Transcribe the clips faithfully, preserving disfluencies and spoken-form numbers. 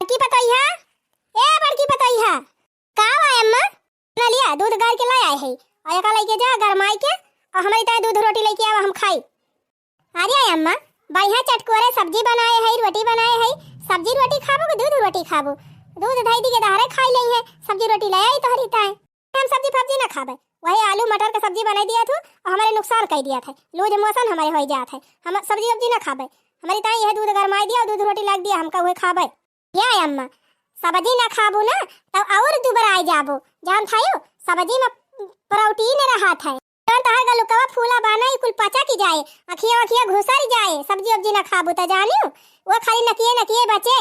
बड़की पतोहिया, ए बड़की पतोहिया, का बा अम्मा? ना लिया, दूध गार के लाई आए है, और एका लइके जा गरमाई के, और हमरी ताई दूध रोटी लइके आवा, हम खाई। अरे अम्मा, बढ़िया चटकोरे सब्जी बनाए है, रोटी बनाए है, सब्जी रोटी खाबू कि दूध रोटी खाबू? दूध धई दी के दहरे खाई लेइहैं, सब्जी रोटी ले आई तोहरी ताई। हम सब्जी फब्जी ना खाबे, वही आलू मटर के सब्जी बनाई दिया थू, और हमरे नुकसान कई दिया था, लूज मोशन हमरे होई जात है, हम सब्जी वब्जी ना खाबे। हमरी ताई यह दूध गरमाई दिया और दूध रोटी लाग दिया, हमका वही खाबे। या अम्मा, सब्जी ना खाबू ना, तब और दुबराई जाबू। जान थायू, सब्जी में प्रोटीन रहत है। जौन तोहार गलुकवा फूला बाना, ई कुल पचा की जाए, अखिया अखिया घुसर जाए, सब्जी वब्जी ना खाबू त जानियो, वो खाली नकिए नकिए बचे।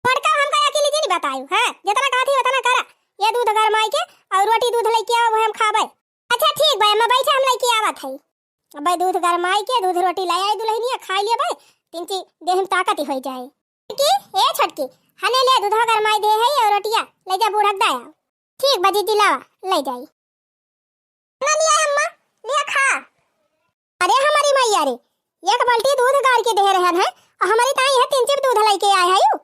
मोटका हमका अकेले जी नहीं बतायू, हाँ, जितना कहती उतना करा। ये दूध गरमाई के और रोटी दूध लइके आओ, वो हम खाबे। अच्छा ठीक बा अम्मा, बैठे हम लइके आवत है। अबे दूध गरमाई के दूध रोटी ले आई दुल्हनिया, खाई लिया बे, तिनची देह में ताकत ही होई जाए। छोटकी, ए छोटकी, हने ले दूधवा गरमाई दे है और रोटिया ले जा बूढ़क दाया। ठीक बा जीजी, लावा, ले जाई। ना लिया अम्मा, लिया खा। अरे हमारी मैया रे, एक बाल्टी दूध गार के दे रहन है, और हमारी ताई यह तिनची दूध लइके आए है यू।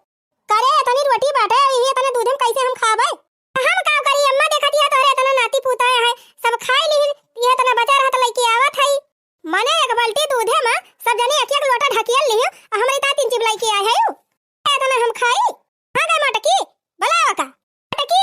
करे, इतनी रोटी बाटे, यही इतने दूध में कैसे हम खाबे? हम का करी अम्मा, देखत हिया तोहरे इतना नाती पूता है, सब खाई ली, यह इतना बचा रहत लइके आवत है। मने एक बाल्टी दूधे में सब जनी एक एक लोटा ढकियल लियो, आ हमरी ता तीन चिप लइके आए है यू। इतना हम खाई? हाँ गे मटकी, बुलावा का। मटकी,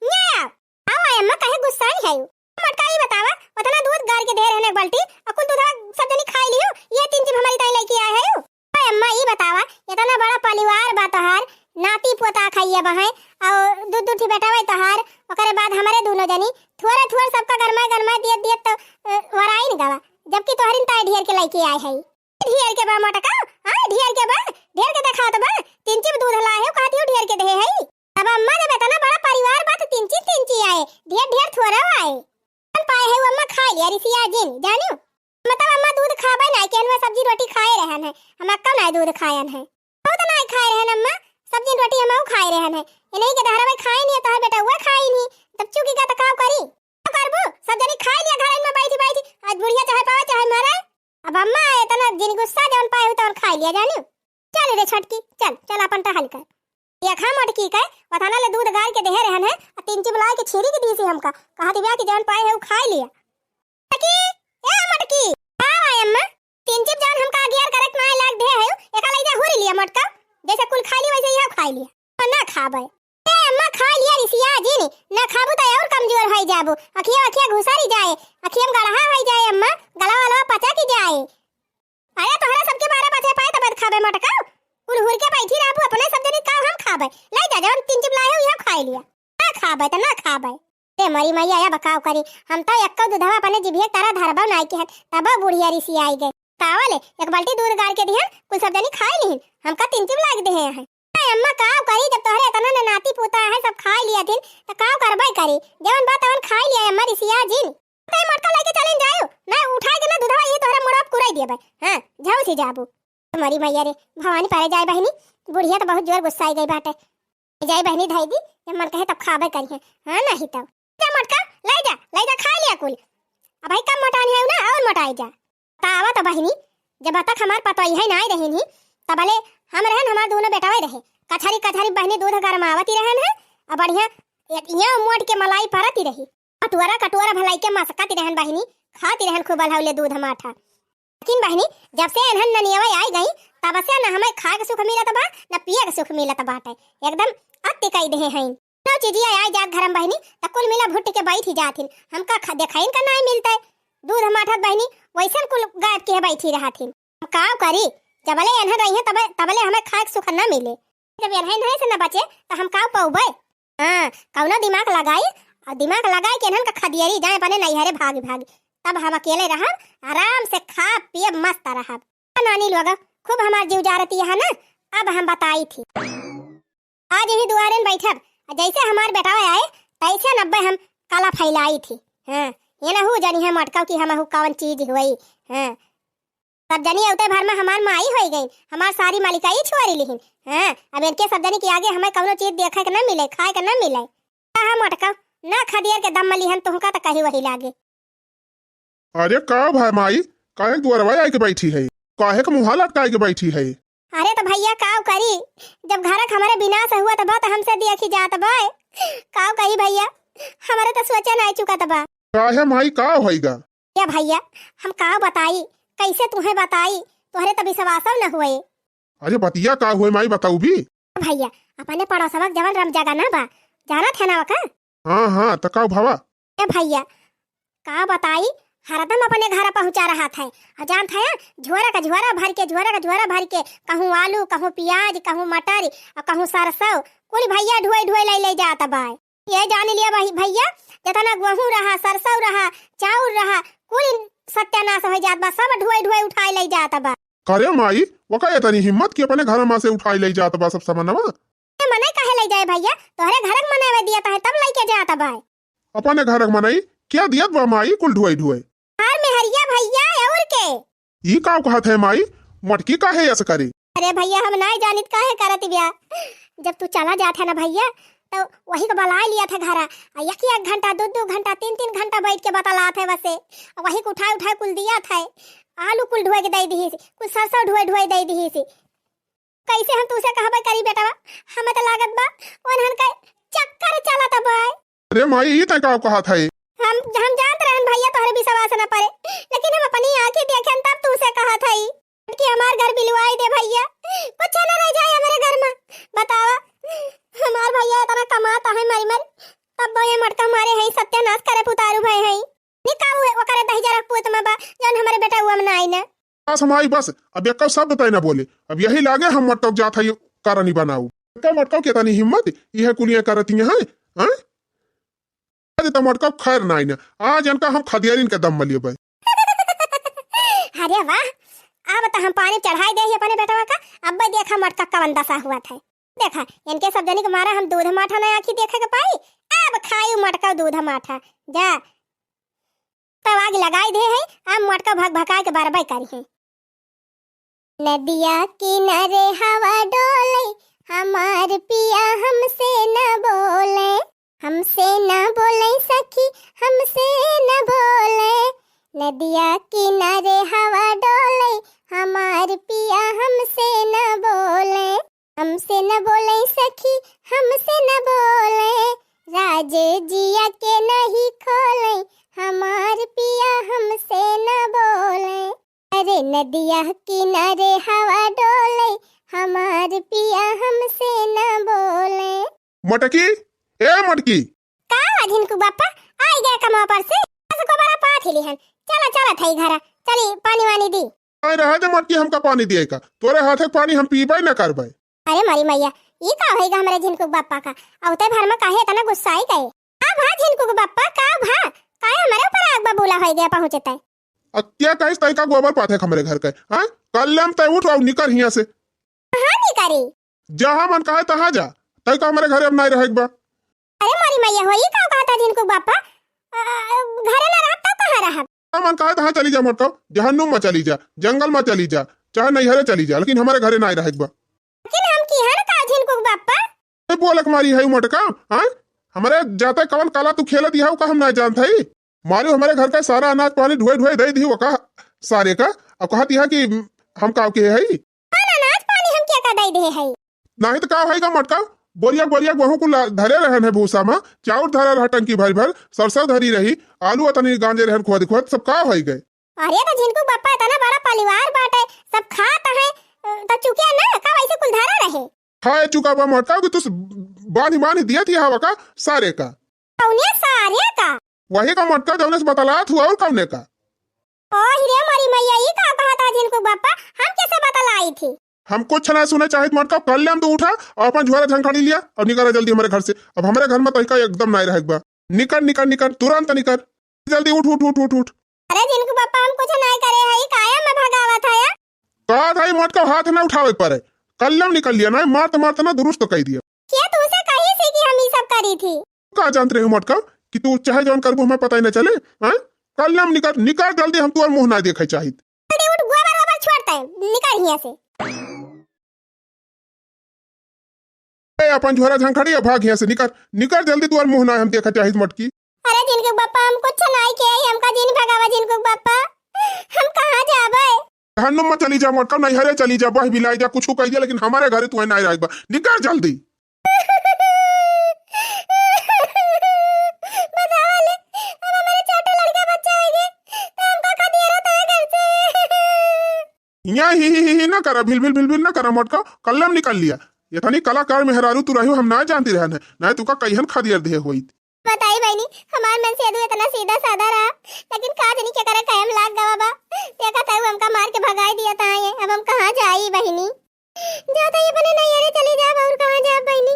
न्या आओ। आओ आए अम्मा, काहे गुस्साई है यू? मटका, ई बतावा, उतना दूध गार के दे रहने एक बाल्टी, आ कुल दूधवा सब जनी खाई लियो, ये तीन चिप हमरी ताई लइके आए है यू। ओए अम्मा, ई बतावा, इतना बड़ा परिवार बा तोहार, नाती पोता खाइए बहै, और दू दू ठी बेटा बा तोहार, ओकरे बाद हमरे दोनों जनी, थोड़े थोड़े सबका गरमाए गरमाए दियत दियत तो, अ, वराइन गवा, जबकि तोहरिन ताई ढेर के लइके आए है। ढेर के बा मोटका, हाँ, ढेर के बा, ढेर के देखात बा, तीन चिप दूध लाए हो, कहती हो ढेर के दे है। अब अम्मा, जब इतना बड़ा परिवार बा, तो तीन चिप, तीन चिप आए, ढेर ढेर थोड़ा आए। पाए है वो अम्मा खाई लिया रिसिया जिन, जानियो। मतलब अम्मा दूध खाबे नाई, केहन में सब्जी रोटी खाए रहन है, हम अक्का नाई दूध खायन है। बहुत नाई खाए रहन अम्मा, सब्जी रोटी हम खाए रहन है। ये नहीं के दहरा में खाए नहीं, तोहर बेटा हुआ खाए नहीं, तब चुकी का तो काव करी? का करबू? सब जनी खाए लिया घर में बैठी बैठी, आज बुढ़िया चाहे पावे चाहे मरे। अब अम्मा इतना जिन गुस्सा जौन पाए हो तौन खाए लिया जानियो। चल रे छोटकी, चल, चल अपन टहल कर। देखा मोटकी के, वथाना ले दूध गार के देहे रहन है, आ तीन चिप लाए के छीरी के दीसी हमका। कहा दिव्या कि जौन पाए है, उ खाए लिया। मटकी, ए मटकी, का है अम्मा? तीन चिप जौन हमका अगियार करत नाय लाग दे है, एका लइजा हुरी लिया मोटका। जैसे कुल खाए लिया, वैसे यह खाए लिया। और ना खाबे। ए अम्मा, खाए लिया रिसिया जिन, ना खाबू तो और कमजोर होई जाबू। अखिया, अखिया घुसरी जाए, अखिया में गड़हा होई जाए अम्मा, गला वाला पचा की जाए। अरे तोहरा सबके बारह बजे पाए तब खाबे मटका। कुल हुर के बैठी रहबू, अपने सब जनी का हम खाबे। ले जा, जौन तीन चिप लाए हो, यह खाए लिया। ना खाबे त ना खाबे। ते मरी मैया, या बकाव करी। हम तो एक्को दूधवा अपने जिभिया तारा धरबो नाई के हन, तब बुढ़िया रिसी आई गए। तावले, एक बाल्टी दूध गार के दिहन, कुल सब जनी खाए लिहिन। हमका तीन चिप लाग दे हैं। अरे अम्मा, काव करी, जब तोहरे इतना न नाती पोता है, सब खाए लिया थिन, त काव करबे करी। जवन बात तवन खाए लिया अम्मा, रिसिया जिन। ते मटका लेके चले जायो, ना उठाए के ना दूधवा, ये तोहरे मुड़वा कुराई दिए बे। हाँ, जाओ सी जाबू। मरी मैया रे, भवानी पारे जाए बहिनी, बुढ़िया तो बहुत जोर गुस्साई गई बाटे। जाए बहिनी धाई दी, जब मन कहे तब खाबे करी है। हाँ, नहीं तब। जा मटका, ले जा, ले जा, खा लिया कुल। अब भाई कम मोटानी है ना, और मोटाई जा। तावा तो बहिनी, जब तक हमार पतोई है ना आई रही नहीं, तबले हम रहन, हमार दोनों बेटवा रहे। कछरी कछरी बहिनी दूध गरमावती रहन है, और बढ़िया एक इया मोट के मलाई परती रही। कटोरा कटोरा भलाई के मसकत रहन बहिनी, खाती रहन खूब अलहौले दूध माठा। लेकिन बहिनी, जब से एनहन ननियवा आई गई, तब से न हमें खाए के सुख मिलत बा, न पिए के सुख मिलत बाटे। एकदम अति कई देहे हैं। नौ चीजिया आई जात घरम बहिनी, त कुल मिला भुट्ट के बैठ ही जाथिन। हमका ख-, देखाइन का नाई मिलता है। दूध माठत बहिनी, वैसन कुल गायब के बैठी रहथिन। हम काव करी, जबले एनहन रही हैं, तबे, तबले हमें खाए के सुख न मिले। जब एनहन रहे से न बचे, त हम काव पौबे? हाँ, कौनो दिमाग लगाई, और दिमाग लगाई के इन्हन का खदियरी जाए अपने नैहरे भागी भागी। तब हम अकेले रहब, आराम से खाब पियब, मस्त रहब। नानी लोग, खूब हमार जीव जारती है ना, अब हम बताई थी। आज यही दुआरे में बैठब, और जैसे हमार बेटा आए, तैसे नब्बे हम काला फैलाई थी। हाँ, ये ना हो जानी है मटकाव कि हम हु कौन चीज हुई। हाँ, सब जनी अवते भर में हमार माई होई गई, हमार सारी मालिकाई छोड़ी लिहिन। हाँ, अब इनके सब जनी के आगे हमें कौनो चीज देखे के न मिले, खाए के न मिले। कहा मोटका, ना खदियर के दम में लिहन तुहका त कही वही लागे। अरे का भाई माई, काहे के दुआरवा आए के बैठी है? काहे के मुँहा लटकाए के बैठी है? अरे त भइया काव करी, जब घरक हमरे बिनास हुवत बा त हमसे देखी जात बा। काव करी भइया, हमरे त सोचे नाहीं चुकत बा। काहे माई, काव होइगा? ए भइया, हम काव बताई, कइसे तुहैं बताई, तोहरे त बिसवासौ न हुवै। अरे बतिया काव हुवै माई, बताउ भी। भइया, अपने पड़ोसवा क जवन रमजगना बा, जानत है न ओका? हाँ, हाँ, त काव भवा? ए भइया, काव बताई, हरदम अपने घर पहुँचा रहत है। अउर जानत है, झोरा क झोरा भरि के, झोरा क झोरा भरि के, कहूँ आलू, कहूँ पियाज, कहूँ मटर, अउर कहूँ सरसौ, कुल भइया ढोइ ढोइ लइ लइ जात बा। ए जानि लिया भइ-, भइया, जेतना गोहूँ रहा, सरसौ रहा, चाउर रहा, कुल सत्यानास होइ जात बा, सब ढोइ ढोइ उठाइ लइ जात बा। करे माई, ओका एतनी हिम्मत कि अपने घर मा से उठाइ लइ जात बा सब सामानवा? ए मनई काहे लइ जाए भइया, तोहरे घरक मनई दियत है तब लइके जात बा। अपने घरक मनई का दियत बा माई कुल ढोइ ढोइ? हमार मेहरिया भइया अउर के। ई काव कहत है माई, मटकी काहे अस करी? अरे भइया हम नाहीं जानित काहे करत बिया। जब तू चला जात है न भइया, त वही क बलाइ लियत है घरा, अउर एक एक घंटा, दू दू घंटा, तीन तीन घंटा बइठ के बतलात है बसे, अउर वही क उठाइ उठाइ कुल दियत है। आलू कुल ढोइ के दइ दिहिस, कुल सरसौ ढोइ ढोइ दइ दिहिस। कइसे हम तुसे कहबे करी बेटवा, हमें त लागत बा ओनहन के चक्कर चलत बा। अरे माई, ई तैं काव कहत है? हम, हम जानत रहन भइया तोहरे बिसवास न परे, लेकिन हम अपनी आँखी देखेन तब तुसे कहत हई कि हमार घर बिलवाइ दे भइया, कुछ न रह जाए हमरे घर मा। बतावा, हमार भइया एतना कमात है मरि मरि, तब ये मटका मारे हैं, सत्यानास करे प उतारू भए हैं। निकाऊ ओकरे दहिजरा क पूत मा बा, जउन हमरे बेटउवा मा नाहीं न। बस माई बस, अब एक्कउ शब्द तैं न बोले। अब यही लागे हम मटकउ क जात हई करनी बनाउ। एक्कउ मटकउ क एतनी हिम्मत, इहे कुलिया करती हैं, हैं? अरे त मटकउ क खैर नाहीं न, आज इनका हम खदियारिन के दम मा लेबे। अरे वाह, अब त हम पानी चढ़ाइ देही अपने बेटवा का, अब्बे देखा मटका क कवन दसा हुवत है। देखा, इनके सब जनी के मारा हम दूध माठा न आँखी देखे के पाई, अब खाई मटकउ दूध माठा। जा, तब आग लगाइ दे है, अब मटका भक भकाइ के बरबइ करी है। नदिया किनारे हवा डोले, हमार पिया हमसे न बोले, हमसे न बोले सखी, हमसे न बोले। नदिया किनारे हवा डोले, हमार पिया हमसे न बोले। हमसे न बोले सखी, हमसे न बोले, राज जिया के नहीं खोले, हमार पिया हमसे न बोले। अरे नदिया किनारे हवा डोले, हमार पिया हमसे न बोले। मटकी, ए मटकी। का हुआ झिनकू बापा, आइ गए कमवा पर से? बस गोबरा पाथि लिहन। चला, चला थई घरा, चली पानी वानी दी। आए रहे दे मटकी, हमका पानी दिए का, तोरे हाथे क पानी हम पीबे न करबे। अरे मरी मैया, ई का होइगा हमरे झिनकू बापा का? अउते भर मा काहे एतना गुस्साइ गए? का भा झिनकू बापा, का भा? काहे हमरे ऊपर आग बबूला होइ गया पहुँचे तै? अ, क्या कहिस तै का गोबर पाथे हमरे घर के, हाँ? कल्ले म तै उठ अउ निकर हियाँ से। कहाँ निकरी? जहाँ मन कहे तहाँ जा, तै का हमरे घरे अब नाहीं रहे के बा। अरे मोरी मैया हो, ई का कहत हा झिनकू बापा? अ, घरे ना रहब तब कहाँ रहब? जहाँ मन कहे तहाँ चली जा मोटका, जहन्नुम मा चली जा, जंगल मा चली जा, चाहे नैहरे चली जा, लेकिन हमरे घरे नाहीं रहे के बा। लेकिन हम किहन का झिनकू बापा? ए, बोलक मारी है मोटका, हाँ? हमरे जाते कवन काला तू खेलत हऊ का हम नाहीं जानत हई? मारू हमरे घर का सारा अनाज पानी ढोए ढोए दइ दिहू का सारे का, अउ कहत हया कि हम काव के हई? कौन अनाज पानी हम के का दइ दिहे हई? नाहीं त का होइगा मोटका, बोरिया बोरिया गोहूँ कुल धरे रहन है भूसा मा, चाउर धरे रहा टंकी भरि भरि, सरसों धरी रही, आलू अतनी गांजे रहन खोद खोद, सब का होइगा? अरे त झिनकू बापा एतना बड़ा परिवार बाटे, सब खात है, त चुकिया ना का वैसे कुल धरा रहे? खाए चुका बा मोटका कि तू स-, बांधी बांधी दिया थी हवा का सारे का। कौने सारे का? वही का मोटका जौने से बतलात हुआ अउर कौने का। ओ हिरे मोरी मैया, ई का कहत हा झिनकू बापा, हम कैसे बतलाई थी? हम कुछ ना सुने चाहित मोटका, कल्ले म तू उठा अउ अपन झोरा झंखड़ी लिया अउ निकरा जल्दी हमरे घर से। अब हमरे घर मा तोहिका एकदम नाहीं रहे के बा। निकर, निकर, निकर, तुरंत निकर। जल्दी उठ, उठ, उठ, उठ, उठ। अरे झिनकू बापा, हम कुछ नाहीं करे हई, काहे हमें भगावत हया? का धाई मोटका हाथ ना उठावे परे, कल्ले म निकर लिया, नाहीं मारत मारत ना दुरुस्त कइ दिया। के तुसे कही थी कि हम ई सब करी थी? का जानत रही मोटका कि तू चाहे जौन करबू हमें पता ही ना चले, हैं? कल्ले म निकर, निकर जल्दी, हम तोर मुँह ना देखे चाहित। जल्दी उठ, गोबर वोबर छोड़ तै, निकर हियाँ से। ए, अपन झोरा झंखड़ी, अब भाग हियाँ से, निकर, निकर जल्दी, तोर मुँह ना हम देखा चाहित मोटकी। अरे झिनकू बापा, हम कुछ नाहीं किहे, हमका जिन भगावा झिनकू बापा, हम कहाँ जाबे? हन्नुम चली जा मोटका, नैहरे चली जा, बहि बिलाइ जा, कुछु कहि दिया, लेकिन हमरे घरे तुहैं नाहीं रहैक बा। निकर जल्दी। बतावा ले, अब हमरे चार ठो लड़का बच्चा होइगे, तो हमका कब निकरत है घर से? हियाँ ही ही ही ही ना करा, भिल भिल भिल भिल ना करा मोटका, कल्लम निकल लिया। एतनी कलाकार मेहरारू तू रह्यू, हम नाहीं जानती रहन है, नाहीं तुका कहियन खदियर देहे होइत। बताई बहिनी, हमार मनसेधू एतना सीधा साधा रहा, लेकिन का जनी केकरे कहम लाग गवा बा। देखत हऊ हमका मार के भगाइ दिया ता ये, अब हम कहाँ जाई बहिनी? जा ता ये अपने नैहरे चली जाब, अउर कहाँ जाब बहिनी?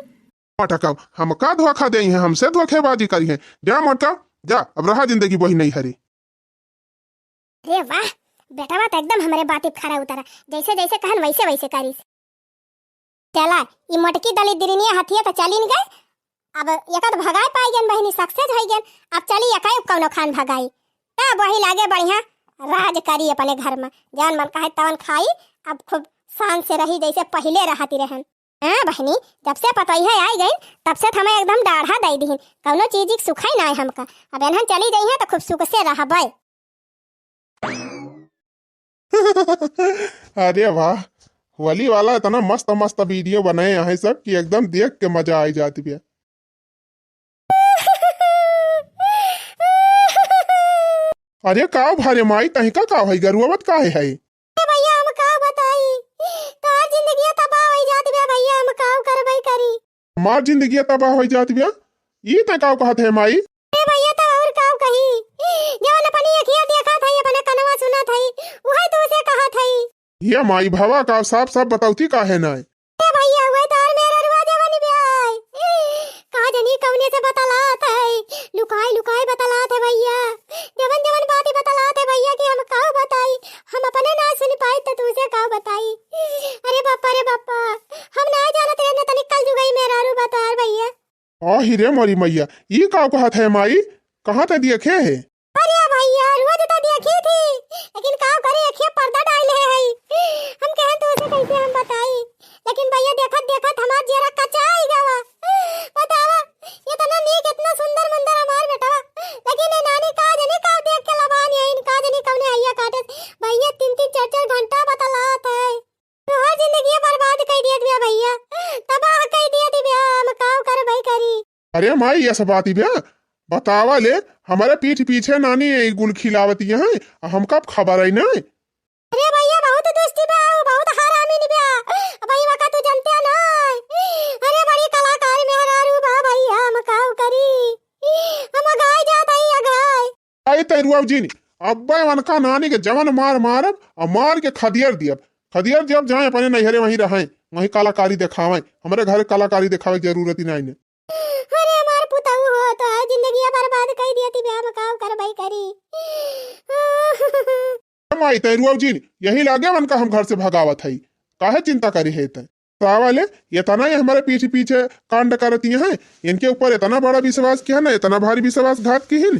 मटका, हमका धोखा देइहैं, हमसे धोखेबाजी करिहैं। जा मटका, जा, अब रहा जिंदगी वही नैहरे। अरे वाह, बेटवा तो एकदम हमरे बाती पे खरा उतरा, जैसे जैसे कहन वैसे वैसे करिस। चला, ई मोटकी दलिद्रिनिया हथिया तो चलिन गए, अब एका तो भगाए पाइ गेन बहिनी, success होइ गेन, अब चली एका कौनो खान भगाई, तब वही लागे बढ़िया राज करी अपने घर में, जौन मन कहे तवन खाई, अब खूब शान से रही जैसे पहिले रहती रहन। हाँ बहिनी, जब से पतोहिया आइ गइन, तब से त हमें एकदम डाढ़ा दइ दिहिन, कौनो चीज की सुखाई नाहीं हमका। अब एनहन चली जइहैं त खूब सुख से रहबै। अरे वाह, होली वाला एतना मस्त मस्त video बनाए हैं सब कि एकदम देख के मजा आइ जात बिया। अरे का भा रे माई, तहिका का होइगा, रोवत काहे है? ए भइया, हम का बताई, तोहार जिंदगिया तबाह होइ जात बिया भइया, हम का करबै करी? हमार जिंदगिया तबाह होइ जात बिया? ई तैं का कहत है माई? ए भइया, तब अउर का कही, जवन अपनी अखिया देखत है, अपने कनवा सुनत है, उहै तोसे कहत है। ये माई भवा का साफ साफ बतौती काहे नाय? ए भइया, उहै तोहार मेहररुआ जवन बिया है, का जनी कवने से बतलात है, लुकाई लुकाई बतलात है भइया। जवन जवन बात बतलात है भइया कि हम काउ बताई, हम अपने ना सुन पाई त तुसे काउ बताई। अरे बापा रे बापा, हम ना जानत रहने तनी कलजुगई मेहरारू बा तोहार भइया। आहि रे मोरी मइया, ई काउ कहत है माई, कहाँ ते देखे है? अरे भइया, रोज तो देखी थी, लेकिन काउ करे, अखिया पर्दा डाल ले है। हम कहन तुसे कैसे हम बताई, लेकिन भइया देखत देखत हमार जियरा कचाई गवा। बतावा, इतना नीक, इतना सुंदर मुंदर हमार बेटवा, लेकिन ये नानी का जनी का देख के लबान यही, का जनी कवने हइया काटे। भइया तीन तीन चार चार घंटा बतलात है। तोहार जिंदगिया बर्बाद कइ दिया दिया भइया, तबाह कइ दिया दिया, हम काउ करबै करी। अरे माई, ये सब बात बे, बतावा ले, हमारे पीठ पीछे नानी गुल खिलावती है, हमका खबर है ना। अरे भइया, बहुत दुष्टी बा, वो बहुत हरामी बा। भइया का तू जानते ना? अरे बड़ी कलाकार मेहरारू बा भइया, हम काउ करी? हम अघाई जात हई, अघाई। आई तैं रुआव जिन, अब्बे वनका नानी के जवन मार मारब, आ मार के खदियर दियब। खदियर दियब, जाए अपने नैहरे वहीं रहें, वहीं कलाकारी देखावें। हमरे घरे कलाकारी देखावे के जरूरत ही नाई ने। अरे हमार पुतऊ हो, तोहार जिंदगिया बर्बाद कइ दिया ती बे, हम काउ करबै करी। ए माई, तैं रुआव जिन, यही लागे वनका हम घर से भगावत हई, काहे चिंता करी है तैं? सावा ले, ये तना ये हमारे पीछे पीछे कांड करती हैं, इनके ऊपर इतना बड़ा विश्वास किया ना, इतना भारी विश्वासघात किहिन।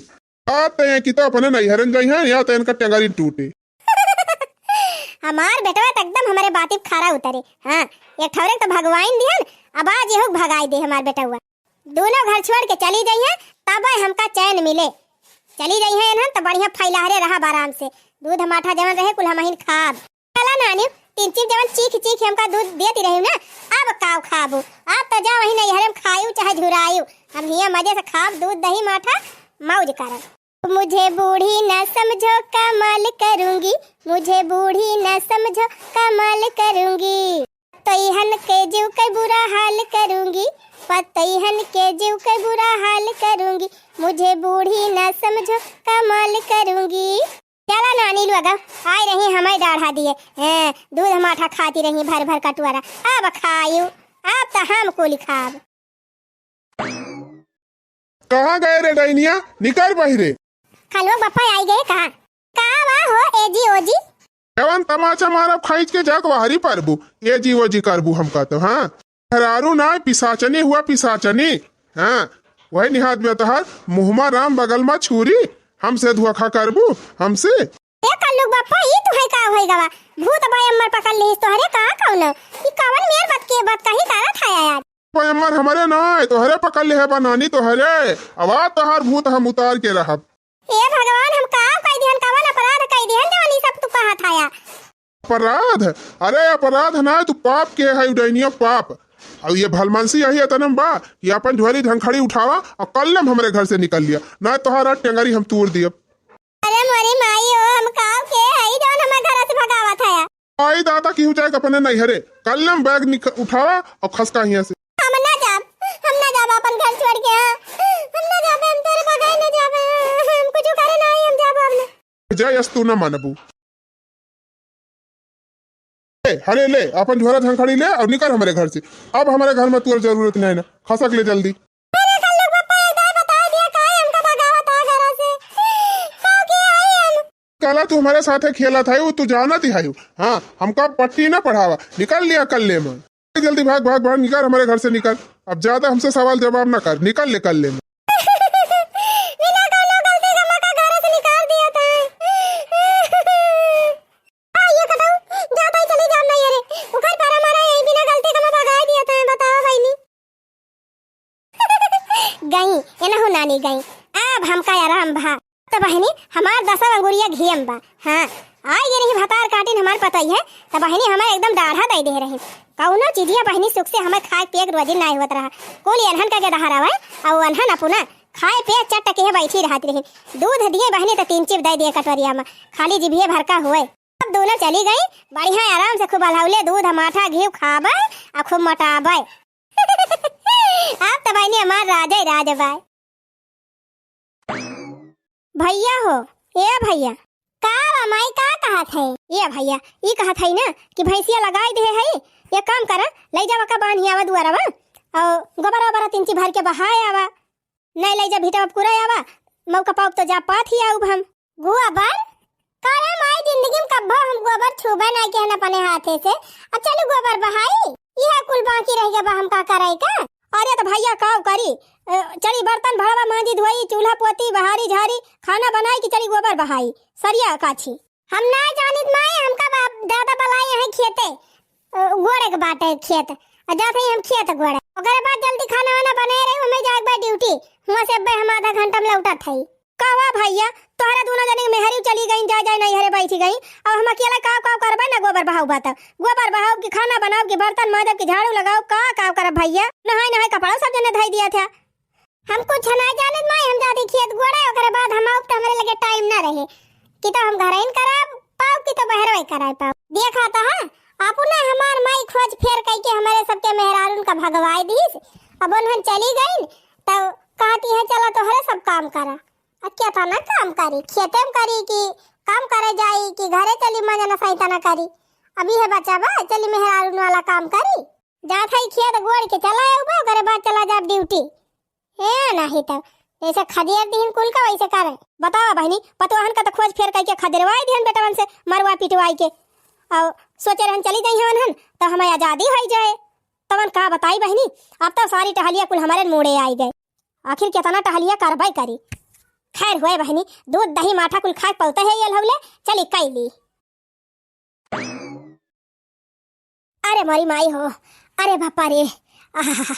या तैं कि तो अपने नैहरन जाई हैं, या तैं इनका टेंगारी टूटे। हमार बेटवा तो एकदम हमारे बाती पे खरा उतरे। हाँ, एक ठौरे तो भगवाइन दिहन, अब आज यहू भगाई दे हमार बेटवा। दोनों घर छोड़ के चली जाइए, तब हमका चैन मिले। चली जाइए इन्हन तो बढ़िया फैलाहरे रहब आराम से। दूध माठा जवन रहे कुल हमहिन खाब। चला नानी, तीन चीज जवन चीख चीख हमका दूध देती रही ना, अब काव खाबू? अब तो जा वहीं नैहरे में खायू चाहे झुरायू, हम हियां मजे से खाब दूध दही माठा, मौज करब। मुझे बूढ़ी ना समझो, कमाल करूंगी, मुझे बूढ़ी ना समझो, कमाल करूंगी। पतोहियन के जीव के बुरा हाल करूंगी, पतोहियन के जीव के बुरा हाल करूंगी, मुझे बूढ़ी ना समझो, कमाल करूंगी। चला नानी लोग, आई रही हमें डाढ़ा दिए, हैं, दूध माठा खाती रही भर भर कटोरा, अब खायू, अब तो हम कुल खाब। कहाँ गए रे डैनिया? निकर बहिरे। खलुआ बप्पा आई गए का? का बा हो ए जी ओ जी? जवन तमाचा मारब खींच के जाक बाहरी परबू, ए जी ओ जी करबू हमका तो, हाँ? मेहरारू ना, पिसाचनी हुआ पिसाचनी, हाँ? वही निहात में तोहार मुँह मा राम बगल मा छुरी, हमसे धोखा करबू, हमसे? ए कल्लू बप्पा, ई तुहै का होई गवा? भूत बाय अम्मर पकड़ लिहिस तोहरे का कौनो? ई कवन मेर बत के बत कहीं करत है आज? बाय अम्मर हमरे ना, तोहरे पकड़ लिहे बा नानी तोहरे। अब आज तोहार भूत हम उतार के रहब। हे भगवान, हम का कइ दिहन, कवन अपराध कइ दिहन जवन ई सब तू कहत हया? अपराध? अरे अपराध ना, तू पाप के है, डैनिया पाप। अउ ये भलमनसी यही एतने में बा कि अपन झोरी झंखड़ी उठावा अउ कल्ले में हमरे घर से निकल लिया, ना तोहार टेंगरी हम तूर दियब। अरे मोरी माई हो, हम काव के हई जौन हमें घर से भगावत हया? आई दादा, केहू जाए के अपने नैहरे, कल्ले में बैग निक-, उठावा अउ खसका हियां से। हम ना जाब, हम ना जाब अपन घर छोड़ के, हाँ। हम ना जाबे, हम तोरे बगैर ना जाबे, हम कुछ करे ना आई, हम जाब अब ना। जय अस तू ना मानबू। ए, हरे ले, अपन झोरा झंखड़ी ले अउ निकल हमरे घर से। अब हमरे घर में तोर जरूरत नहीं ना, खसक ले जल्दी। अरे कल्लू के पप्पा, एक दाई बता दिया, काहे हमका भगावत है घर से? का के आई हम? काला तू हमरे साथे खेलत है, वो तू जानत ही है। हाँ, हमका पट्टी ना पढ़ावा, निकल लिया कल्ले में। जल्दी भाग, भाग, भाग, निकल हमरे घर से निकल। अब ज्यादा हमसे सवाल जवाब ना कर, निकल ले कल्ले में। बिना कौनो गलती के हमका घर से निकाल दिया था। आ, ये बताओ, ज्यादा ही चली जाम नहीं रे। उखर पारा मारा यही बिना गलती के हम भगाई दिया था, बताओ बहिनी। गई, एनहु नानी गई। अब हमका आराम भा। त बहिनी, हमार दसव अंगुरिया घियम बा। हाँ, आई गे रही भतार काटिन हमार पतई है, त बहिनी हमार एकदम डाढ़ा दई दे रही। कौनो चीजिया बहिनी सुख से हमार खाए पिए के रोजी नाय होत रहा। कुल एनहन का के दहारा हुए, अउ एनहन अपना खाए पिए चट के बैठी रहत रही। दूध दिए बहिनी त तीन चिप दे दिए कटोरिया में, खाली जिभिए भरका हुए। अब दोनों चली गई, बढ़िया आराम से खूब अलहौले दूध, माठा, घी खाबे अउ खूब मोटाबे। अब त बहिनी हमार राजे राज बाय। भैया हो, ए भैया। का बा माई, का कहत है? ए भैया, ई कहत है ना कि भैंसिया लगाई दे है, एक काम करा, ले जावा का बान्ही आवा दुआरवा, अउ गोबरा ओबरा तिंची भर के बहाय आवा। नहीं ले जा भिटवा पुरा आवा, मौका पाउब तो जा पात ही आउब हम। गोबर? का रे माई, जिंदगी में कब्बो हम गोबर छुबे नहीं केहन अपने हाथे से। अब चलू गोबर बहाई, इहे कुल बाकी रह गया बा, हम का करे का? अरे तो भैया काव करी, अ, चली बर्तन भड़वा मांजी धोई, चूल्हा पोती, बहारी झारी, खाना बनाई कि चली गोबर बहाई, सरिया काछी। हम ना जानित माई, हमका बाप दादा बलाए हैं खेते, अ, गोड़े के बाटे खेत। अ, जात हई हम खेत गोड़े। ओकरे बाद जल्दी खाना वाना बनाए रही, हमें जाए के बा ड्यूटी। हुआं से अब्बे हम आधा घंटा में लौटत हई। कहवा भैया, तोहरा दोनों जने के मेहरी चली गई, जाए जाए नैहरे बैठी गई। अब हम अकेला काव काव करबे ना, गोबर बहाऊ बा त। गोबर बहाऊ कि खाना बनाऊ कि बर्तन मांजब कि झाड़ू लगाऊ, का काव करब भैया? नहाए नहाए कपड़ा सब जने धई दिया था। हम कुछ ना जानत माई, हम जाती खेत गोड़े, ओकरे बाद हम आउब त हमरे लगे टाइम ना रहे कि तो हम घरइन कराब पाउब कि तो बहरवे कराए पाउब। देखा तो है, अपने हमार माई खोज फेर कई के हमरे सबके मेहरारून का भगवाई दीस। अब उन्हन चली गई, तब कहती है चला तोहरे सब काम करा। अब केतना काम करी, खेते में करी कि काम करे जाई कि घरे चली मजा ना सही तना करी। अभी है बच्चा बा, चली मेहरारून वाला काम करी। जात हई खेत गोड़ के चला आउबा, ओकरे बाद चला जाब ड्यूटी। ए, नाही तब जैसे खदियर दिहन कुल का वैसे करे। बतावा बहिनी, पतोहन का तो खोज फेर कई के खदिरवाई दिहन बेटवन से मरवा पिटवाई के। और सोचे रहन चली जाई हवन हन, तो हमें आजादी होई जाए। तवन का बताई बहिनी, अब तो सारी टहलिया कुल हमारे मूड़े आई गए। आखिर केतना टहलिया करबे करी। खैर हुए बहिनी, दूध दही माठा कुल खाए पौते है ये लौले, चली कैली। अरे मोरी माई हो, अरे बापा रे, आहा,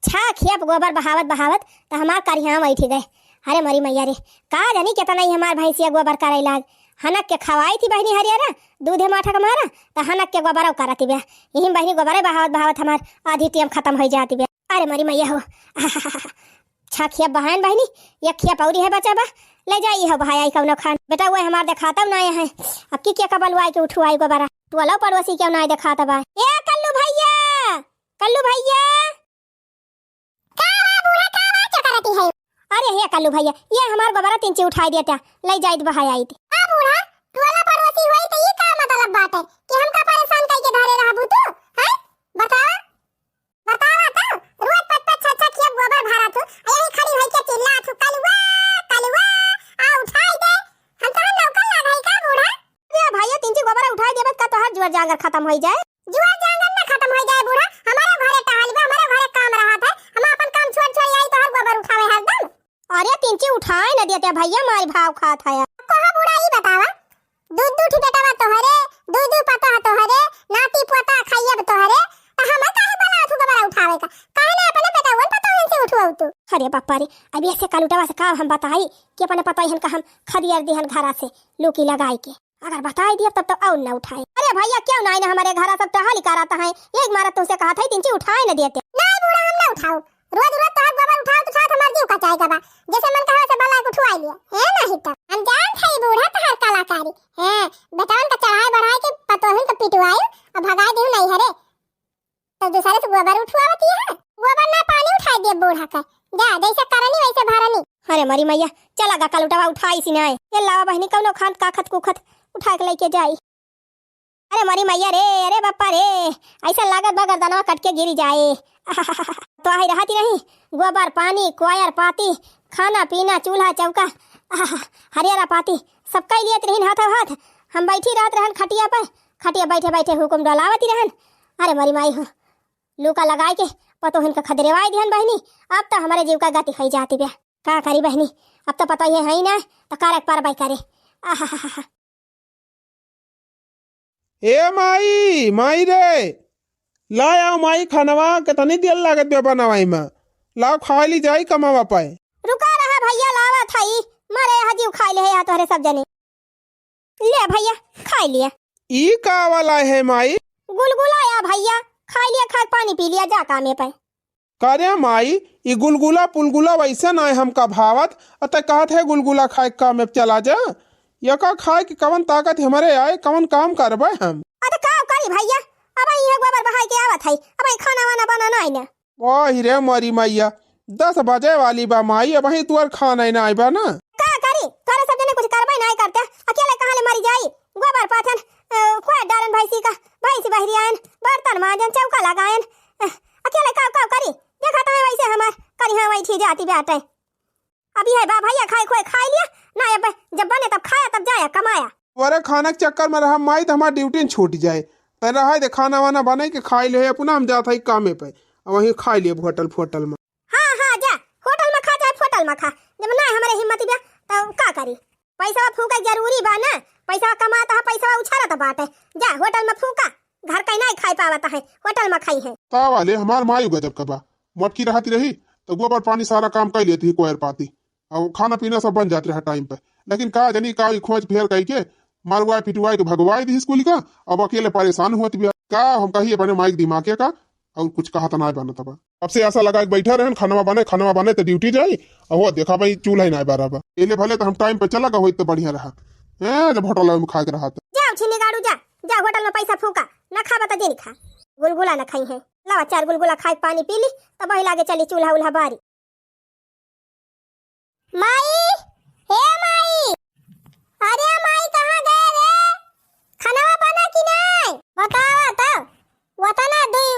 छा खेप गोबर बहावत बहावत त हमार करिहा बैठी गए। अरे मोरी मैया रे, का जानी केतना ही हमार भैंसिया गोबर करे लाग। हनक के खवाई थी बहिनी हरियरा, दूधे माठा के मारा, त हनक के गोबरव करत बे। यही बहिनी गोबरे बहावत बहावत हमार आधी टेम खत्म हो जाती बे। अरे मोरी मैया हो, छा खेप बहान बहिनी, एक खेप औरी है बचा बा, ले जाई हो भाई आई कौनो खान। बेटा वो हमार देखाता ना आया है, अब की क्या कबल वाई के उठवाई गोबरा, टोला पड़ोसी क्यों ना देखाता बा। ए कल्लू भैया, कल्लू भैया। का बा बूढ़ा, का बा चकरती है? अरे हे कल्लू भैया, ये हमार गोबरा तिंची उठाई देता, ले जाइत बहाई आइत। का बूढ़ा, टोला पड़ोसी होई त ई का मतलब बाटे कि हमका परेशान कई के धरे रहबू तू, हैं? बतावा। बतावा तो, रोज पाँच पाँच छह छह खेप गोबर भरा तू, आ यही खड़ी होई के चिल्ला तू, "कलुआ, कलुआ, आ उठाई दे।" हम तोहर नौकर लाग हई का बूढ़ा? ए भैया, तिंची गोबर उठाई देबे का तोहर जुआर जांगर खत्म होई जाए? जुआर जांगर ना खत्म होई जाए बूढ़ा, हमारे घरे टहलबे, हमारे घरे काम रहत है, हम अपन काम छोड़ छोड़ आई तोहर गोबर उठावे हरदम। अरे तिंची उठाए न देते भैया, मारी भाव खात है। कहो बूढ़ा, ई बतावा, दू दू ठी बेटवा तोहरे, दू दू पतोह तोहरे, नाती पोता खाइब तोहरे, त हमें काहे बोलावत हू गोबरा उठावे का? काहे ना अपने बेटवन पतोहन से उठवाऊ तू? अरे बापा रे, अब ऐसे कलुटवा से का हम बताई कि अपने पतोहन का हम खदियर दिहन घरा से लुकी लगाई के। अगर बताई दिया तब तो और न उठाए। अरे भैया, क्यों ना आए ना हमारे घर, सब टहल करत हैं। एक मारा तुमसे कहा था, तिनची उठाए न देते। नहीं बूढ़ा, हम ना उठाओ। रोज रोज तोहर गोबर उठाओ तो साथ हमार जीव कचाए का बा। जैसे मन कहा से बला के उठवाई लिया। है नहीं तो। हम जान थे बूढ़ा तोहर कलाकारी। हैं, बेटवन का चढ़ाए बढ़ाए के पतोहन का पिटवाई, अब भगाए देहु नहीं हरे। तो दूसरे से गोबर उठवावती है, गोबर ना पानी उठाई दे बूढ़ा का। जा, जैसे करनी वैसे भरनी। अरे मरी मैया, चला गा कलुटवा उठाई सी नाय। ये लावा बहिनी कौनो खान काखत कुखत उठा के लेके जाई। अरे मरी मैया रे, अरे बापा रे, ऐसा लागत बा गर्दनवा कट के गिरी जाए। तो आई रहती रही, गोबर पानी, कोयर पाती, खाना पीना, चूल्हा चौका, हरियरा पाती, सब कई लियत रहीन हाथों हाथ। हम बैठी रहत रहन खटिया पे, खटिया बैठे बैठे हुकुम डोलावती रहन। अरे मरी माई हो, लूका लगाए के पतोहन का खदरेवाई दिहन बहिनी। अब तो हमारे जीव का गति खाई जाती बे। का करी बहिनी, अब तो पता ही है ही ना, तो कारक पर बाई करे। आहा। ए माई, माई रे, ला आओ माई, खानवा कितनी देर लागत बे बनावाई में, लाओ खा ली जाई कमावा पाए। रुका रहा भैया, लावा थाई, मारे यहाँ जीव खाई ले है या तोहरे सब जने। ले भैया, खाई लिया। ई का वाला है माई? गुलगुला या भैया, खाई लिया, खा के पानी पी लिया, जा कामे पे। का रे माई, ई गुलगुला पुलगुला वैसे ना हमका भावत, अतः कहत है गुलगुला खाए के कामे पे चला जा। यका खाए के कवन ताकत हमरे आए, कवन काम करबे हम? अरे का करी भैया, अब ये गोबर बहाई के आवत है, अब ये खाना वाना बनाना है ना। वाह रे मोरी मैया, दस बजे वाली बा माई, अबहीं तुअर खाना ही ना आइबा ना। का करी, तोरे सब जने कुछ करबे नहीं करते, अकेले कहाँ ले मरी जाई? गोबर पाथन, अ, खोद डालन भैंसी का, भैंसी बहरी आयन, बर्तन मांजन, चौका लगायन, अ, अकेले काव काव करी? देखा तो है वैसे हमार करिहाँ वही थी जाती बाटे। अभी है बा भैया खाए खोए खाई लिया, ना अब जब बने तब खाया तब जाया कमाया। तोरे खाना के चक्कर में रहा माई, तो हमार ड्यूटी न छूट जाए। तै रहा दे, खाना वाना बनाई के खाई ले, अपना हम जात हई कामे पे, अब वहीं खाई लेब होटल फोटल में। हाँ, हाँ, जा, होटल में खा चाहे फोटल में खा, जब ना हमरे हिम्मत बा, तो का करी? पैसा फूका जरूरी बा ना, पैसा कमात है, पैसा उछालत बाटे, जा होटल में फूका, घर का नहीं खाई पावत है, होटल में खाई है। का वाले हमार माई गजब का बा, मोटकी रहती रही, तो गोबर पानी सारा काम कर लेती ही, कोयर पाती, और खाना पीना सब बन जात रहा टाइम पे। लेकिन का जनी का ई खोज फेर कई के मारवाए पिटवाए के भगवाए दी स्कूल का, अब अकेले परेशान होत बिया। का हम कही अपने माइक दिमागे का, और कुछ कहा त ना बनत बा। अब से ऐसा लगा के बैठा रहन, खानवा बने, खानवा बने तो ड्यूटी जाई, और वो देखा भाई चूल्हा ही ना बारा बा। एले भले तो हम टाइम पे चला गए होइत तो बढ़िया रहा। हैं, जब होटल में खा के रहा था। जा उछिन्नी गाड़ू जा, जा होटल में पैसा फूका, ना खाबा तो जे नहीं खा। गुलगुला ना खाई है, लावा चार गुलगुला खाए पानी पी ली, तब वही लागे चली चूल्हा उल्हा बारी। माई, हे माई, अरे माई, कहाँ गए रे? खानवा बना कि नहीं? बतावा तब। वतना दुई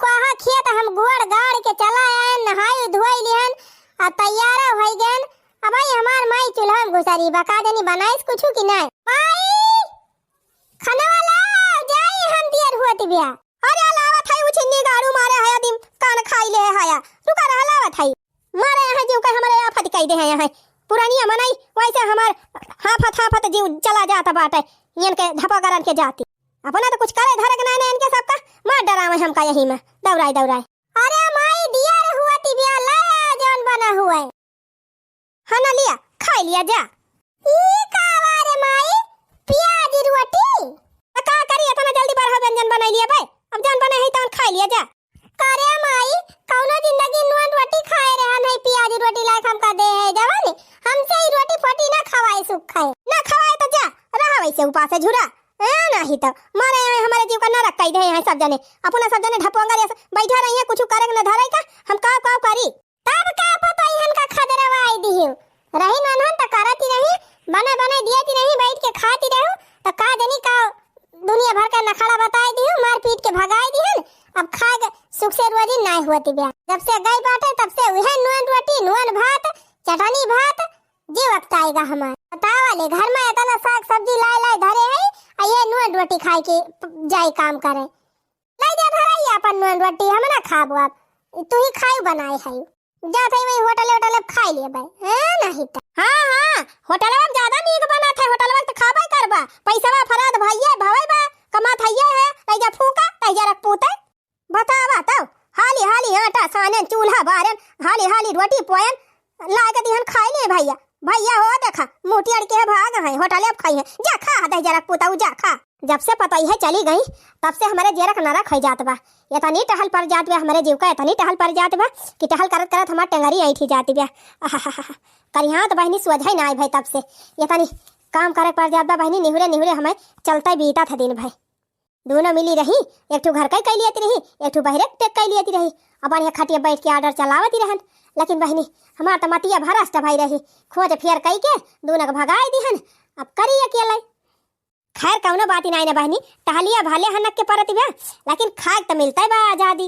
कोहा खेत हम गोड़ गाड़ के चला आए, नहाई धोई लिहन, आ तैयार हो गए। अब भाई हमार माई चूल्हा में घुसरी, बका देनी बनाइस कुछ कि नहीं? माई, खानवा लाओ, जाई हम दियर होत बिया। अरे लावत है उछिन्नी गाड़ू मारे है दिम कान खाई ले है या। रुका रहा लावत है। मारे यहाँ जीव का हमारे आफत कई दे है यहाँ। पुरानिया मनई वैसे हमार हाफत हाफत जीव चला जाता बाटे। इनके धपा करन के जाती। अपना तो कुछ करे धरे के नाने इनके सबका मार डरावे हमका यही में। दौड़ाई दौड़ाई। अरे माई दियर होत बिया लाओ जौन बना हुआ है। हाँ ना लिया, खाई लिया जा। ई का बा रे माई, प्याज रोटी? त का करी, इतना जल्दी बारह व्यंजन बनाई लिया बे। अब जौन बने है तौन खाई लिया जा। का रे माई, कौनो जिंदगी नून रोटी खाए रहे नहीं, प्याज रोटी लायक हमका दे है जवानी। हमसे ई रोटी फोटी ना खवाए, सुख खाए। ना खवाए तो जा, रहा वैसे उपासे झुरा। ए, नहीं तो मारे यहाँ हमारे जीव का नरक कई दे हैं सब जने। अपना सब जने ढपोंगर ऐसे बैठा रही है, कुछ करे के न धरे का, हम काव काव करी। तब का पतोहियन का खदेरवाई दिहु? रही नन्हन त करती रही, बने बने दियती रही, बैठ के खाती रहू, त का जनी का दुनिया भर का नखड़ा बताई दिहु, मार पीट के भगाई दिहन। अब खाए के सुख से रोजी नाय होती ब्या। जब से गई बाटे तब से उहे नून रोटी, नून भात, चटनी भात, जी वक्त आएगा हमार। बतावा ले, घर में इतना साग सब्जी लाए लाए धरे है, आ ये नून रोटी खाए के प-, जाए काम करे। लाई दे धराई अपन नून रोटी, हम ना खाबो अब। तू ही खायू बनाए है। जात है वही होटल वोटल अब खाई लेबे। हैं, नहीं त। हाँ, हाँ, होटलवा में ज्यादा नीक बनत है, होटलवा के त खाबे करबा। पैसवा फराद भइये, भवे बा, कमात हइये है, लाई जा फूका, लाई जा रख पूते। बतावा तो, हाली हाली आटा सानन, चूल्हा बारन, हाली हाली रोटी पोयन, लाके दिहन खाई ले भैया। भइया हो देखा, मुँह टेढ़ के भाग हैं, होटले अब खाई है। जा खा, दहिजरा के पुतऊ, जा खा। जब से पतोहिया चली गई, तब से हमरे जेरक नरक होइ जात बा। एतनी टहल परि जात बा हमरे जीव का, एतनी टहल परि जात बा कि टहल करत करत हमार टेंगरी ऐंठी जात बा। आहाहाहा। करिहाँ त बहिनी सोझै नाहीं भई तब से। एतनी काम करे परि जात बा बहिनी, निहुरे निहुरे हमें चलतै बीतत है दिन भर। दूनो मिली रही, एक ठू घर कइ कइ लियत रही, एक ठू बहिरे के कइ लियत रही। अब बढ़िया खटिया बैठ के order चलावत रहन। लेकिन बहिनी, हमार त मतिया भरष्ट भई रही, खोज फेर कइ के दूनो के भगाइ दिहन। अब करी अकेले। खैर, कउनो बात ही नाहीं ना बहिनी, टहलिया भले हनक के परत बा, लेकिन खाए के त मिलतै बा आजादी।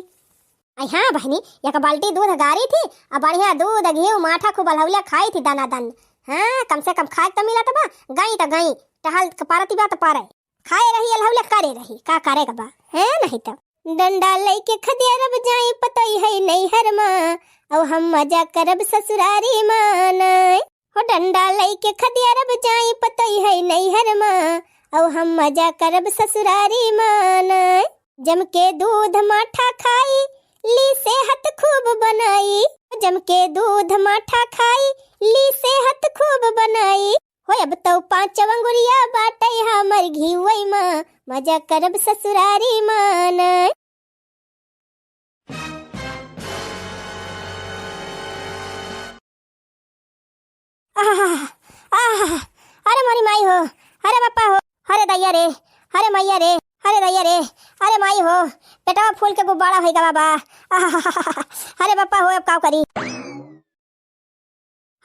आई हाँ बहिनी, एक बाल्टी दूध गारी थी, अब बढ़िया दूध, घीव, माठा खूब अलहौले खाई थी दनादन। हाँ, कम से कम खाए के त मिलत बा, गई त गई, टहल के परत बा त परे। खाए रही अलहौले करे रही, का करे के बा, हैं नहीं त। डंडा लइके खदियारब जाई पतोहिया है नैहर मा, अउ हम मजा करब ससुरारी मा नाय। हो डंडा लइके खदियारब जाई पतोहिया है नैहर मा, अउ हम मजा करब ससुरारी मा नाय। जम के दूध माठा खाई, ली सेहत खूब बनाई। जम के दूध माठा खाई, ली सेहत खूब बनाई। हो अब तौ पाँच अंगुरिया बाटै हमर घिउवै मा, मजा करब ससुरारी मा नाय। आह, आह, अरे मोरी माई हो, अरे बापा हो, अरे दैया रे, अरे मैया रे, अरे दैया रे, अरे माई हो, पेटवा फूल के गुब्बारा होइ गवा बा। आह, अरे बापा हो, अब काव करी?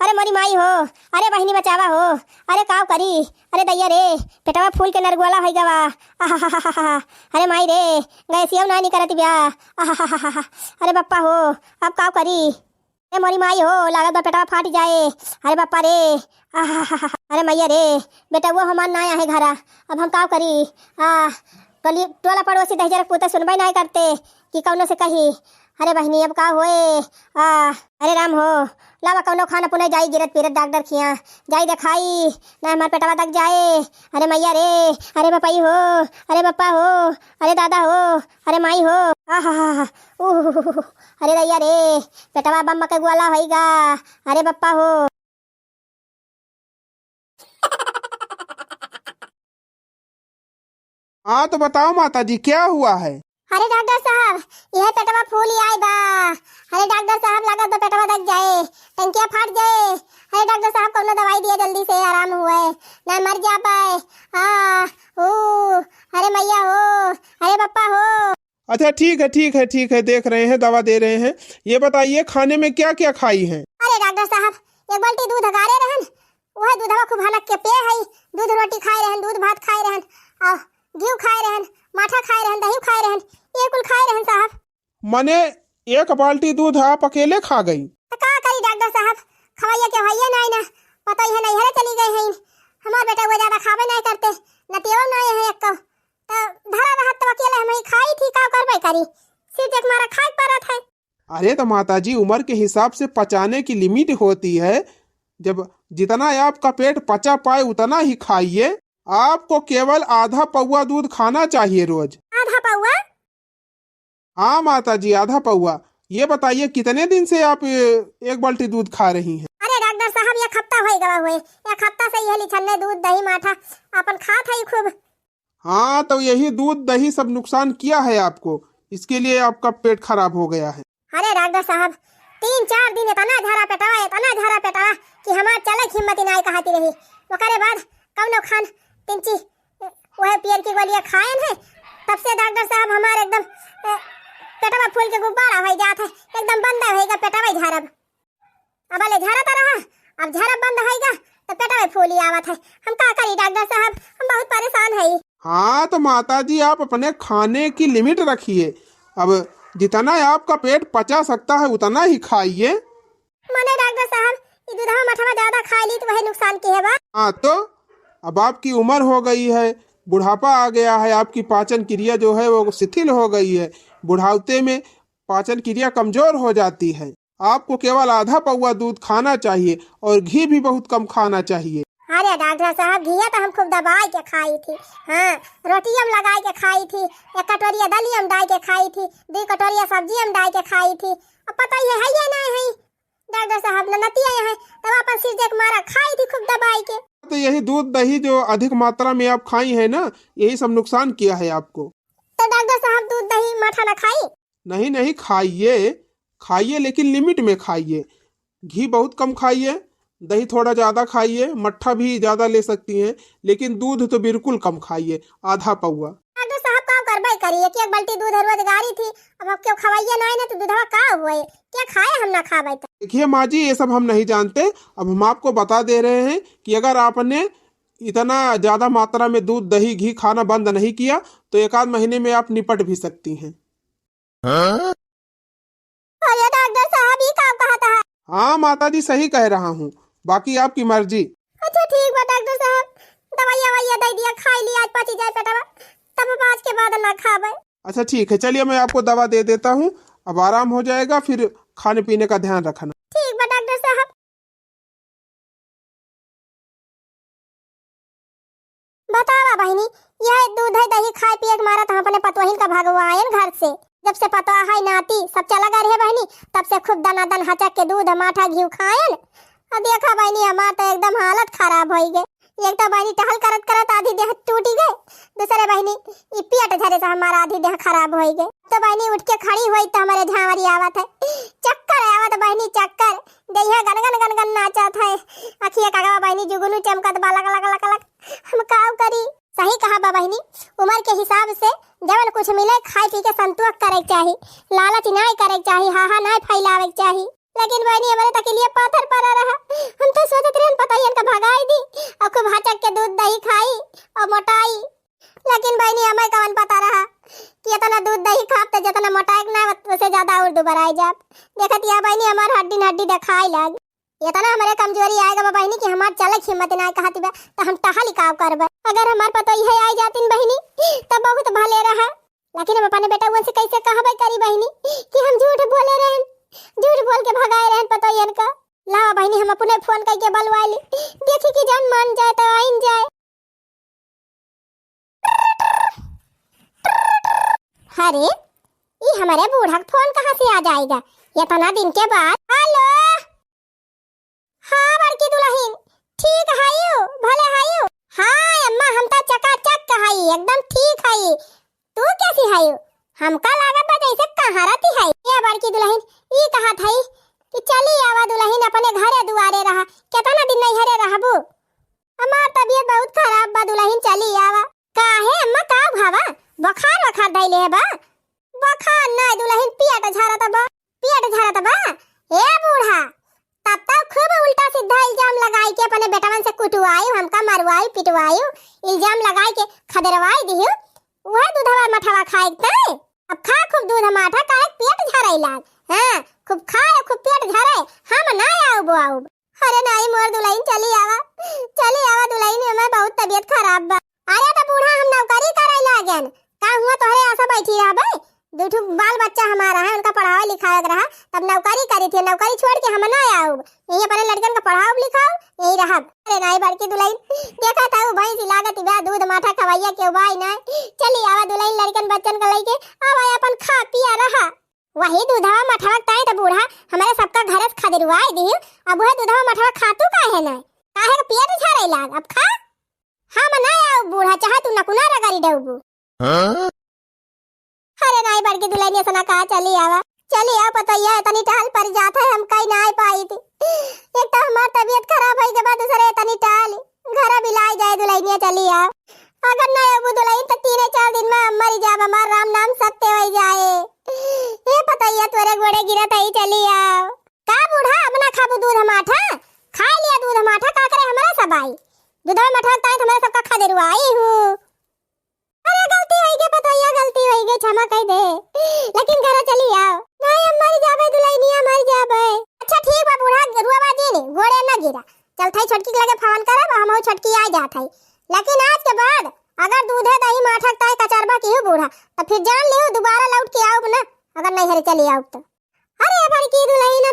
अरे मोरी माई हो, अरे बहिनी बचावा हो, अरे काव करी, अरे दैया रे, पेटवा फूल के नरगोला होइ गवा। आहाहाहा, अरे माई रे, गैसियौ नाहीं निकरत ब्या। आहाहाहा, अरे बप्पा हो, अब काव करी? अरे मोरी माई हो, लागत बा पेटवा फाटि जाए। अरे बप्पा रे, आहाहाहा, अरे मैया रे, बेटउवो हमार नाहीं आहे घरा, अब हम काव करी? आ, गली टोला पड़ोसी दहिजरा के पूते सुनबै नाहीं करते कि कउनो से कही। अरे बहिनी, अब का होए? आ, अरे राम हो, लावा कउनो खाना पुना जाई गिरत पिरत डॉक्टर खियाँ, जाई देखाई, ना हमार पेटवा दक जाए। अरे मैया रे, अरे बपई हो, अरे बप्पा हो, अरे दादा हो, अरे माई हो, आहाहाहा, उहुहुहु, अरे दैया रे, पेटवा बम्मा के ग्वाला होइगा, अरे बप्पा हो। हाँ, तो बताओ माता जी, क्या हुआ है? अरे डॉक्टर साहब, यह पेटवा फूली आइ बा। अरे डॉक्टर साहब, लागत बा पेटवा दक जाए, टंकिया फाट जाए। अरे डॉक्टर साहब, कउनो दवाई दिया जल्दी से, आराम हुए, ना मर जा पाए। आ, ऊ, अरे मैया हो, अरे बप्पा हो। अच्छा, ठीक है, ठीक है, ठीक है, देख रहे हैं, दवा दे रहे हैं। ये बताइए, खाने में क्या क्या खाई हैं? अरे डॉक्टर साहब, एक बाल्टी दूध गारे रहन, वह दूधवा खूब हनक के पिए हई। दूध रोटी खाए रहन, दूध भात खाए रहन, और घीव खाए रहन, माठा खाए रहन, दही खाए रहन, ये कुल खाए रहन साहब। मने एक बाल्टी दूध आप अकेले खा गई? त का करी डॉक्टर साहब, खवैया केहू हइये नाहीं ना, पतोहिया नैहरे चली गई हईन। हमार बेटउवा ज्यादा खाबे नाहीं करते, नतियवा नाहीं है एक्को। त धरा रहत त अकेले हमहीं खाई थी, का करबे करी? सिर्फ एक मारा खाए के परत है। अरे तो माता जी, उम्र के हिसाब से पचाने की limit होती है। जब जितना आपका पेट पचा पाए उतना ही खाइए। आपको केवल आधा पौवा दूध खाना चाहिए रोज। आधा पौवा? हाँ माता जी, आधा पौवा। ये बताइए, कितने दिन से आप, ए, एक बाल्टी दूध खा रही हैं? अरे डॉक्टर साहब, एक हफ्ता होइ गवा हुए। एक हफ्ता से यह लिछन्ने दूध, दही, माठा अपन खात हई खूब। हाँ, तो यही दूध दही सब नुकसान किया है आपको, इसके लिए आपका पेट खराब हो गया है। अरे डॉक्टर साहब, तीन चार दिन इतना झरा पेटवा, इतना झरा पेटवा कि हमार चले के हिम्मत ही नाहीं कहती रही। ओकरे बाद कउनो खान तिनची, वह पियर की गोलियाँ खाएन है, तब से डॉक्टर साहब हमार एकदम, ए, पेटवा फूल के गुब्बारा होइ जात है, एकदम बंद होइगा पेटवा झरब। अब ले झरत रहा, अब झरब बंद होइगा तो पेटवा फूली आवत है। हम का करी डॉक्टर साहब, हम बहुत परेशान हई। हाँ, तो माता जी, आप अपने खाने की limit रखिए। अब जितना आपका पेट पचा सकता है, उतना ही खाइए। मने डॉक्टर साहब, ई दूधवा मठवा ज्यादा खाई ली तो वही नुकसान की है बा। हाँ, तो अब आपकी उम्र हो गई है, बुढ़ापा आ गया है, आपकी पाचन क्रिया जो है वो शिथिल हो गई है। बुढ़ावते में पाचन क्रिया कमजोर हो जाती है। आपको केवल आधा पौवा दूध खाना चाहिए और घी भी बहुत कम खाना चाहिए। अरे डॉक्टर साहब, घिया तो हम खूब दबाई के खाई थी। हाँ, रोटिया में लगाई के खाई थी, एक कटोरिया दलिया में डाई के खाई थी, दुई कटोरिया सब्जिया में डाई के खाई थी। अब पता ही है, है ये नहीं है डॉक्टर साहब, न नतिया है, तब अपन सिर देख मारा खाई थी खूब दबाई के। तो यही दूध दही जो अधिक मात्रा में आप खाई हैं ना, यही सब नुकसान किया है आपको। तो डॉक्टर साहब, दूध दही माठा ना खाई? नहीं, नहीं, खाइए, खाइए, लेकिन limit में खाइए। घी बहुत कम खाइए, दही थोड़ा ज़्यादा खाइए, मट्ठा भी ज़्यादा ले सकती हैं, लेकिन दूध तो बिल्कुल कम खाइए, आधा पौवा। डॉक्टर साहब, का करबै करी, एक एक बाल्टी दूध रोज गारी थी, अब हम क्यों खवाइए ना, ना तो दूधवा का हुए, क्या खाए हम ना खाबै तो। देखिए माँ जी, ये सब हम नहीं जानते, अब हम आपको बता दे रहे हैं कि अगर आपने इतना ज़्यादा मात्रा में दूध, दही, घी खाना बंद नहीं किया तो एक आध महीने में आप निपट भी सकती हैं। हाँ? अरे डॉक्टर साहब, ये का कहत है? हाँ माता जी, सही कह रहा हूँ, बाकी आपकी मर्जी। अच्छा ठीक बा डॉक्टर साहब, दवाइया ववाइया दे दिया, खाई ली, आज पची जाए पेटवा, तब अब आज के बाद ना खाबे। अच्छा ठीक है, चलिए मैं आपको दवा दे देता हूँ, अब आराम हो जाएगा, फिर खाने पीने का ध्यान रखना। ठीक बा डॉक्टर साहब। बतावा बहिनी, यह दूध है दही खाए पिए के मारा तो हम अपने पतोहिन का भगवायन घर से। जब से पतोह है नाती सब चला गए रहे बहिनी, तब से खूब दनादन हचक के दूध माठा घी खायन। अब देखा बहिनी, हमार तो एकदम हालत खराब होई गए। एक तो बहिनी टहल करत करत आधी देह टूटी गए, दूसरे बहिनी ई पेट झरे से हमारा आधी देह खराब होई गए। तो बहिनी उठ के खड़ी हुई तो हमारे झांवरी आवत है, चक्कर आवत बहिनी चक्कर, देहिया गनगन गनगन नाचत है। अखिया कगवा बहिनी जुगनू चमकत बा लक लक लक लक। हम काव करी? सही कहा बा बहिनी, उम्र के हिसाब से जवन कुछ मिले खाए पी के संतोष करे के चाही, लालच नाय करे के चाही, हाहा नाय फैलावे के चाही। लेकिन बहिनी हमरे तकिलिया पाथर पड़ा रहा, हम तो सोचत रहन पतोहियन का भगाई दी और खूब हचक के दूध दही खाई और मोटाई। लेकिन बहिनी, हमें कवन पता रहा कि इतना दूध दही खाब त जितना मोटाएक ना, उससे ज्यादा और दुबराए जाब। देखत या बहिनी, हमार हड्डी न हड्डी देखाए लाग। इतना हमरे कमजोरी आएगा बा बहिनी कि हमार चले के हिम्मत ना कहती बा, त हम टहल काव करबे। अगर हमार पतोहिया आई जातिन बहिनी, त बहुत भले रहा। लेकिन हम अपने बेटउवन से कैसे कहबे करी बहिनी कि हम झूठ बोले रहन, झूठ बोल के भगाए रहन पतोहियन का। लावा बहिनी, हम अपने फोन करके बलवाए ली, देखी कि जान मान जाए त आइन जाए। अरे, ई हमरे बूढ़ा क फोन कहाँ से आ जाएगा इतना दिन के बाद? हेलो, हाँ बड़की दुलहिन, ठीक हयू, भले हयू? हाँ अम्मा, हम त चकाचक हई, एकदम ठीक हई। तू कैसी हयू? हमका लागत बा जैसे कहाँ रहती है। ए बड़की दुलहिन, ई कहत हई कि चली आवा दुलहिन, अपने घरे दुआरे रहा, केतना दिन नैहरे रहबू? हमार तबीयत बहुत खराब बा दुलहिन, चली आवा। काहे अम्मा, का भवा? बुखार वखार धइले है बा? बुखार नाय दुलहिन, पेट झरत बा। पेट झरत बा? ए बूढ़ा, तब तक खूब उल्टा सीधा इल्जाम लगाई के अपने बेटवन से कुटवाई, हमका मरवाई, पिटवाई, इल्जाम लगाई के खदेरवाई दिहू। उहे दूधवा मठवा खाए के तय। अब खा खूब दूध माठा, काहे पेट झरे लाग। हाँ, खूब खाए, खूब पेट झरे, हम ना आउब, आउब। अरे नाई मोर दुलहिन, चली आवा, चली आवा दुलहिन, हमार बहुत तबीयत खराब बा। अरे त बूढ़ा, हम नौकरी करे लागेन, का हुआ तोहरे आसा बैठी रहबे? दू ठो बाल बच्चा हमारा है, उनका पढ़ावे लिखावे के रहा, तब नौकरी करी थी, नौकरी छोड़ के हम ना आउब, यहीं अपने लड़कन का पढ़ाउब लिखाउब, यहीं रहब। अरे नाई बड़की दुलहिन, देखा था वो भैंस लागत बा, दूध माठा खवैया के उबाई ना, चली आवा दुलहिन, लड़कन बच्चन का लइके आवा, अपन खा पिया रहा। वही दूधवा मठवा ताई त बूढ़ा हमरे सबका घरे से खदेरवाई दिहू। अब वह दूधवा मठवा खातू काहे ना? काहे के पेट झरे लाग? अब खा। हम ना आउब बूढ़ा, चाहे तू नकुना रगड़ी डउबू। हाँ? अरे नाई बड़की दुलहिनिया सना कहा चली आवा। चली आवा पतोहिया, इतनी टहल पर जात है, हम कहीं ना आ पाई थी। एक तो हमार तबीयत खराब होई के बाद दूसरे इतनी टहल। घर बिलाई जाए दुलहिनिया, चली आव। अगर ना अबू दुलहिन त तीने चार दिन में हम मरी जाब, हमार राम नाम सत्य होई जाए। ए पतोहिया तोरे गोड़े गिरत हई, चली आव। का बूढ़ा, अब ना खाबू दूध माठा? खा लिया दूध माठा, का करे हमरा सब आई? दूधवा माठा ताई त हमरा सबका खदेरवाई हूँ। अरे गलती होई गे पतोहिया, गलती होई गे, क्षमा कई दे, लेकिन घर चली आव। नहीं हम मरी जाबे दुलहिनिया, मरी जाबे। अच्छा ठीक बा बूढ़ा, रुआ बाजी ने, गोड़े ना गिरा। चलत हई छोटकी के लगे फोन करब, हम छोटकी आ जात हई। लेकिन आज के बाद अगर दूधे दही माठा ताई कचरबा किहू बूढ़ा, त फिर जान लिहू दोबारा लौट के आउब ना, अगर नैहरे चली आउब त। अरे बड़की दुलहिन,